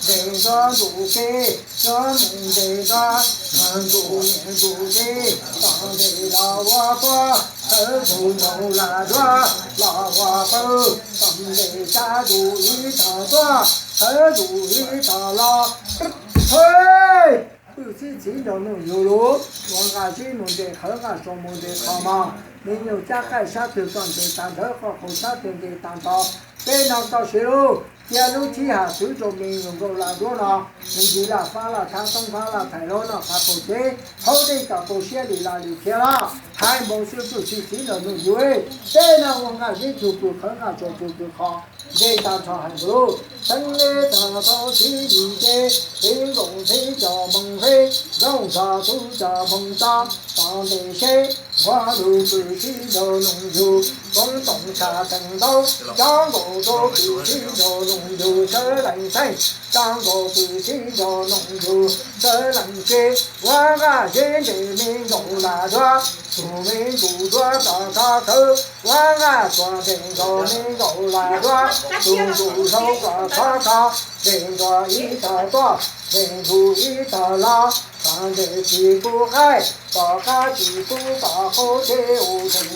ntes ntuj ntug kev, cov mus ntes ntuj, ntuj niam ntug kev, tom ntej los ua tuaj, sawv ntug nkaus lam duab, los ua pawg, tom ntej cab ntug ib tog tuaj, sawv ntug ib tog los. Hwj! Pwj Txhiv txiv nrog Nuj Yug lus, ua nqaj zeb mus ntes qhawv, nqaj tsuas mus ntes qhov mos, me nyuam cab qaij sab twg koj ntes tag nrho, qoj qhaus sab twg ntes tag nrho. Peb no tau siv lus, cia lub thib hawm twv rau me nyuam nkauj lam duab no, me ntsis laj fab laj thab, toob fab laj thais, lub noj qab qaum tsev, hauv dej kom tau siab li laj li thiab laj. Hais npaum xwb Pwj Txhiv txiv nrog Nuj Yug, peb no ua nqaj zeb tug pwg qhawv, nqaj tsuas tug pwg qhov, ntes tag nrho hais npaum lus. Txheeb leb tog tau txiv yim ces, txiv nkoos txiv cov moos feb, zoov txog tub cov moos tso, tom ntej seb nquag lug Pwj Txhiv nrog Nuj Yug, koob toom tshaj teev ntaub, cov nkaus rau Pwj Txhiv nrog Nuj Yug sawv lees txheej, cov nkaus Pwj Txhiv nrog Nuj Yug sawv lees tsev, ua nqaj zeb ntes me nkaus lam duab, tug me nkaus duab tom qab khawv, ua nqaj tsuas ntes nkaus me nkaus lam duab, tug nkaus hlau kom txhob kho, ntes nkaus ib tog tuaj, ntes nkaus ib tog los, tom ntej tsis pub qaij, tom qab tsis pub tom qub ces ua tseem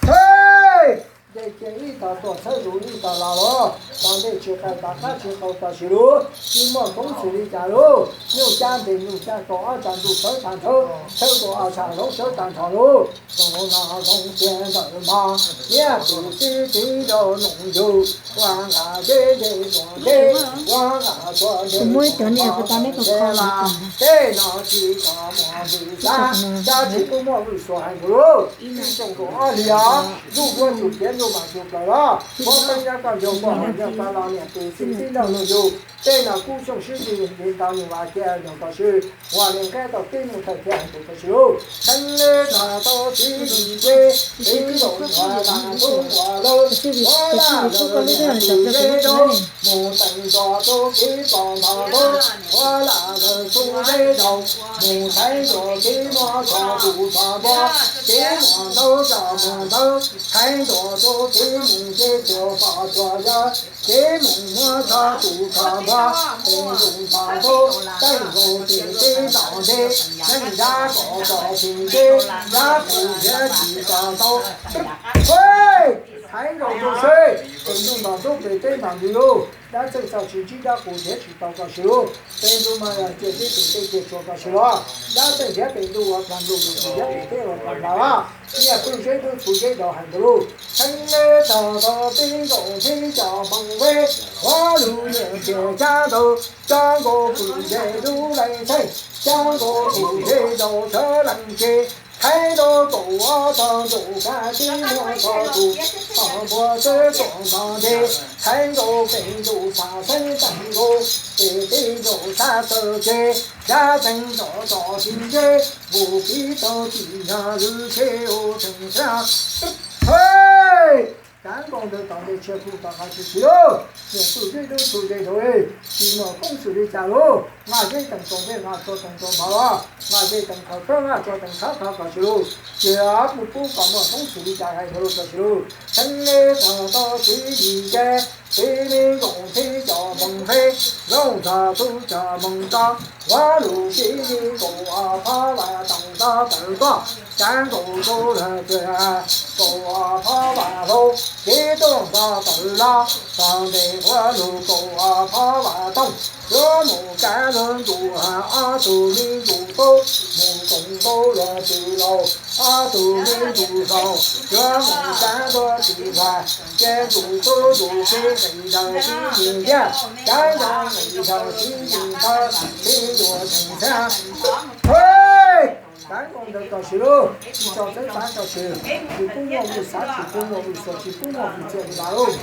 txheeb. Ntes cia ib tog tuaj, txhawb zus ib tog los los, tom ntej tsis qaij tom qab tsis qaug tau siv lus, tsis muaj koob xws li cas lus, nyuj cab ntes nyuj cab kaus, ob tsav ntuj sawv tag nrho, tshawb kaus ob tsav hlob sawv tag nrho lus, zoo no zoo tiag ntawm mog, niam Pwj Txhiv txiv nrog Nuj Yug, ua nqaj zeb ntes tsuas ntes, ua nqaj tsuas ntes tsuas ntes los, tej no tsis tau muaj vwm xav, cab tsis pub muaj vwm xuas hais nkaus lus. Ib xyoos kaum ob hlis os, ntuj muab tsum tiav ntuj mam tsum plaws los, muab teeb cab koj ncaug koj haus ncaug koj los, niam Pwj Txhiv txiv nrog Nuj Yug, tej no kub xyooj sib ntsib li ntau nyuj vas cia nyoog koj swb, ua li nqeb tau tib mus thawj thiab hais nkaus koj swb lus. Txheeb leb tog tau txiv yim ces, txiv nkoos ua lam tub ua lawg, ua lam lawg niam Pwj Txhiv zeb rau, mus teem nto rau kev pom nto rau, ua lam lawg tub zeb rau, mus thaiv nto kev muab tso tus tso npua, kev muab ntau tso muab ntau, thaiv nto rau kev mus ces tsuas pom tsuas yawg, kev mus muab tso tus tso npua, tes ntuj nto ntuj, teej nkaus tes teb nto ntej, neej nrab kom tso tsis ntseb, nrab qus nrhiav tsis tso ntau. Thaiv nkaus rau seb, tes ntuj nto ntuj tes teb nto ntws lug, dab txeej txoj tsis ntsib, dab qus nrhiav tsis tau koj swb lus, tes ntuj mas yog cia teb tes teb cia tsuas koj swb los, dab txeej nrhiav tes ntuj ua plag ntuj, ntuj tsis nrhiav tes teb ua plag ntuj los, niam Pwj Txhiv tub txhu zeb rau hais nkaus lus. Txheeb leb tog tau txiv nkoos txiv cov moos feb, nquag lug niam txiag cab ntawd, cov nkaus Pwj Txhiv lub leej txheej, cov nkaus Pwj Txhiv rau sawv lees tsev, thaiv nto kaum ob tog nkaus kab tib muab tso tus tso npua teb tuam nto ntej, thaiv nkaus pem ntuj txhaj xeeb teem nkaus, pem teb nkaus txhaj taw ces, dab txeej nto tso tsis ntseb, vus kib tau tsis nyog lwm tsev ua tseem txheeb. Kav nkaus ntawd tom ntej tshia pum tom qab tshia tshis lug, niam Pwj Txhiv tub txhu zeb rau, tsis muaj koob xws li cas lus, nqaj zeb teem txuas npej nqaj tsuas teem txuas nphav los, nqaj zeb teem khov khawb nqaj tsuas teem khov khov koj swb lus, tsis pub kom muaj koob xws li cas hais nkaus lus koj swb lus. Txheeb leb tog tau txiv yim ces, txiv me nkoos txiv cov moos feb, zoov txog tub cov moos tso, nquag lug txiv me nkoos ob phab vaj toom nto tawm tuaj, cab nkaus rau lawm txiag, nkaus ob phab vaj hlau, kev tuaj nto tawm los, tog ntej nquag lug nkaus ob phab vaj toog, yuav mus kav luag ntuj, ob tug me ntuj tub, mus koom nkaus luag txiv laus, ob tug me ntuj zau, yuav mus kav luag txiv vaj, ces ntuj tub ntuj txiv nqis dhau txiv yim ntiag, kav nkaus nqis dhau txiv yim ntawd, txiv yuav tseem txheeb. Kav nkaus ntawd koj swb lus, tsis tso txawv txav koj swb, tsis pub muaj vwm xav, tsis pub muaj vwm xuas, tsis pub muaj vwm txiaj li lawm.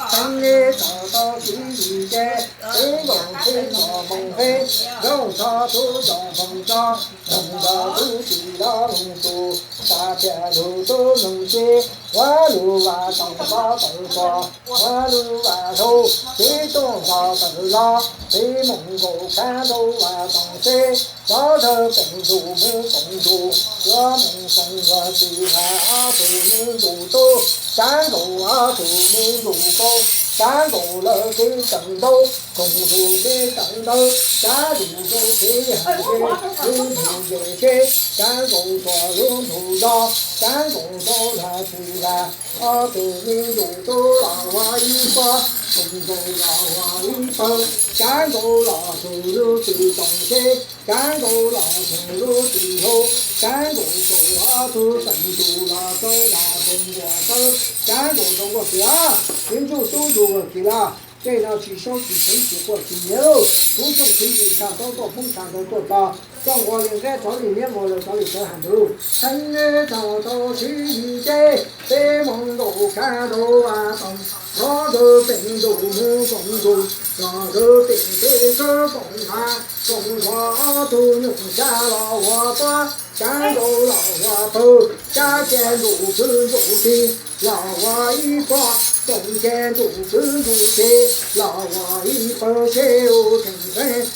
Txheeb leb tog tau txiv yim ces, txiv nkoos txiv cov moos feb, zoov txog tub cov moos tso, moos tso tub tsis los moos tus, tsa thiaj lug tub moos tsev, nquag lug vaj toog nto tawm tuaj, nquag lug vaj hlau, txiv tuaj nto tawm los, txiv moos nkaus kab ntaub vaj toog xeb, tov thawj pem ntuj mus koom ntuj, yuav mus koom luag txiv vaj, ob tug me ntuj tub, tsa nkaus ob tug me ntuj kaub, Kav nkaus lawv kev tawm ntau, koom tus kev tawm ntawd, kav tus rau kev hais kev, lub nthus ces kev, kav nkaus txog lub nthus zog, kav nkaus rau lag tsis lag, ob tug me ntsuj tub los ua ib pob, koom nkaus los ua ib pawg, kav nkaus los txog lub tw toom seb, kav nkaus los txog lub tw hlau, kav nkaus rau ob tug teem tus los rau los koom nkuas tawb, kav nkaus rau nkuaj txias, kev ntsuj tub ntsuj kis los. Tej no tsis saub tsis tseev tsis quaj tsis nyiav lauj, kuv tsoom kwv tij tshaj tau tuaj poob tshaj tau tuaj txog, txoj nqua li nqeb rov li niab nqua lawm rov li sawv hais ntawd lauj. Theej neb txog tau tsib yim ces, peb mus nkaum kav nraud vaj toog, zov nkawd pem ntuj mus koom ntuj, zov nkawd pem teb khawb koom hav, koom zov ob tug nyuj xya los ua pob, kav nkaus los ua pawg, kav ces ntuj kwv ntuj tij los ua ib pob, koom ces ntuj kwv ntuj tij los ua ib pawg seb u theem nqeeb.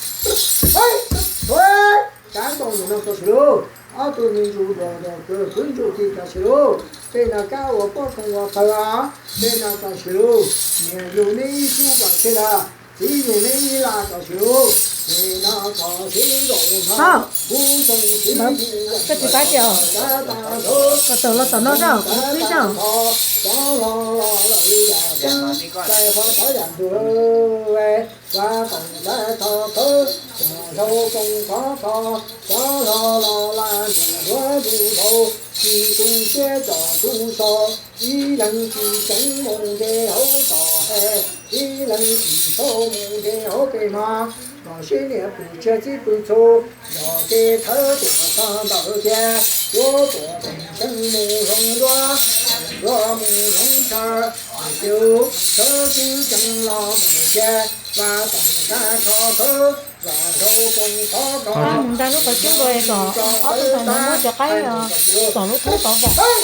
Kav nkaus ntawm no tau siav lauj, ob tug me ntsuj dog dog kawg kwv ntuj tij tau siav lauj, tej no kav ua pob koom ua pawg os, tej no tau siav lauj, niam yug neb ib xub tau siav lawm, txiv yug neb ib laj tau siav lauj, tej no tau siav nkaus no, kuv tsoom kwv tij koj tsis pab tias kav tag nrho, kom tawm los tom no zoj, kuv twb zoj. Cov hlob los lawm yam tias, tais hlob thawb yam ntug, vaj toog tais tho thawb, yam dhau koom qhov tho, cov hlob los laj ntawm duav ntug dhau, tsis tu siab tsom tu so, ib leeg tsis tseev mus nte hauv tom hais, ib leeg tsis txhob mus nte hauv peb hmos, kom seb niam pw tshiab txiv pw txhu, yog ces thawb tuam txog ntawd tiag, yuav tuam teem seev mus hloov duav, hloov duav mus hloov tshav, mus tiu thawb tib tseev los ntawd tiag, vaj toog tais tho thawb, yam dhau koom qhov tho. Mus nta lub qhov cub nkaus kom ob tug ntawd muab cov qaib txom lub thawb tod vom.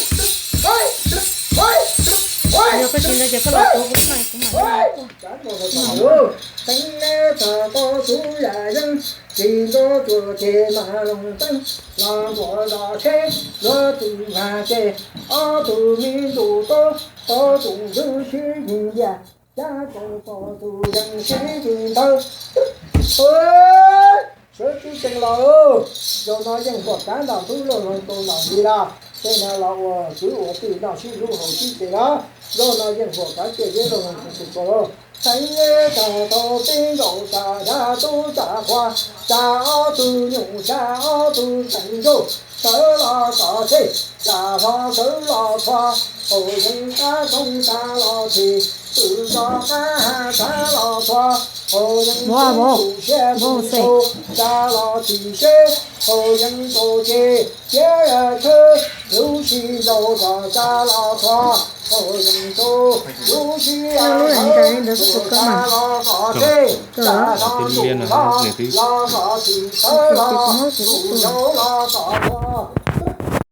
Yog koj tsis nta ces koj los tuav kuv lub na kuv mam nta. Teev neb txog tau tus yam yeeb, tsis nco tsuas ces mas loos teeb, los ntuas zos tsheb, luag tus mag ces, ob tug me ntsuj tub, ob tug ntsuj sib yig ntiag, kav tau pom tus yees sib yig ntawd. Sawv tib tseev los, zaum no yeej huam kav ntam ntub luaj loog tau ntam ntsis los, tej no los ua kwv ua tij noj sib hlub haus sib ce los, zaum no yeej huam kav ciaj yeb luaj loog tau tus txhua los. Teev neb txog tau peb nkaus tsa dab tub tsa qhua, tsa ob tug nyuj tsa ob tug teem ntsuj, sawv los txog tsheb, tsa hlo sawv los txhua, haus yees qab rooj tsa los tshis, pw tso qab hav tsa los txhua, haus yees tu siab tu tau, tsa los tshis seb, haus yees tau ces, ciav yam tshawb, lub sij nraus txog tsa los txhua, haus yees tau, lub sij hawm tsa los txog tsheb, tsa hlo ntuj hlo, los txog tshis sawv los, ntuj nraus los txog txhua.